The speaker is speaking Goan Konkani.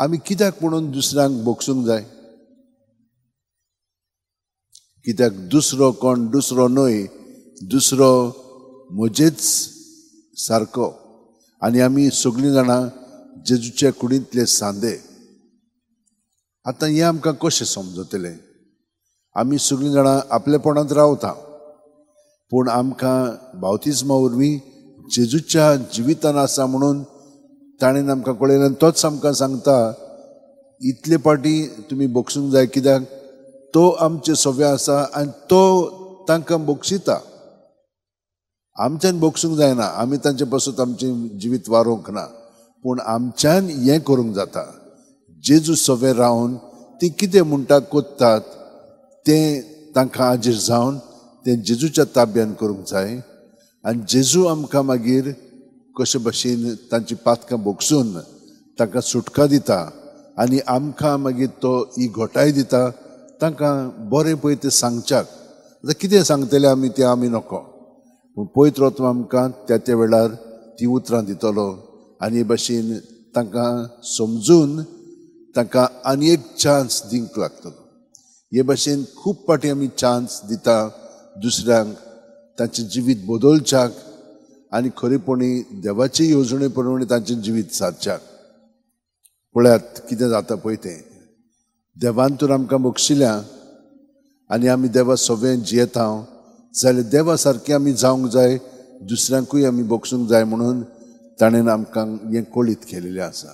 आमी कित्याक म्हणून दुसऱ्यांक भोगसूंक जाय? कित्याक दुसरो कोण दुसरो न्हय, दुसरो म्हजेच सारको. आनी आमी सगळीं जाणां जेजूच्या कुडींतले सांदे. आतां हें आमकां कशें समजतलें? आमी सगळीं जाणां आपलेपणांत रावता, पूण आमकां बावतिज्मा वरवीं जेजूच्या जिवितान आसा म्हणून ताणें आमकां कळयलें. तोच आमकां सांगता इतले पाटी तुमी भोगसूंक जाय, कित्याक तो आमचे सव्या आसा आनी तो तांकां भोगशिता. आमच्यान भोगसूंक जायना, आमी तांचे पासून आमचें जिवीत वारोवंक ना, पूण आमच्यान हें करूंक जाता. जेजू सवे रावन ती कितें म्हणटा कोत्तात तें तांकां आजीर जावन तें जेजूच्या ताब्यान करूंक जाय. आनी जेजू आमकां मागीर कशे भशेन तांची पातकां भोगसून तांकां सुटका दिता आनी आमकां मागीर तो ही घोटाय दिता तांकां बरें पळय तें सांगच्याक. आतां कितें सांगतलें आमी तें आमी नको, पूण पवित्र आत्मा आमकां त्या त्या वेळार ती उतरां दितलो आनी हे भशेन तांकां समजून तांकां आनी एक चान्स दिवंक लागतलो. हे भशेन खूब फावटी आमी चान्स दिता दुसऱ्यांक तांचें जिवीत बदलच्याक आनी खरेपणी देवाचे येवजणे प्रमाणे तांचें जिवीत सारच्याक. पळयात कितें जाता पळय तें. देवान तर आमकां बक्षिल्या आनी आमी देवा सगळें जियेता जाल्यार देवा सारकें आमी जावंक जाय, दुसऱ्यांकूय आमी बक्षूंक जाय म्हणून ताणें आमकां हें कळीत केलेलें आसा.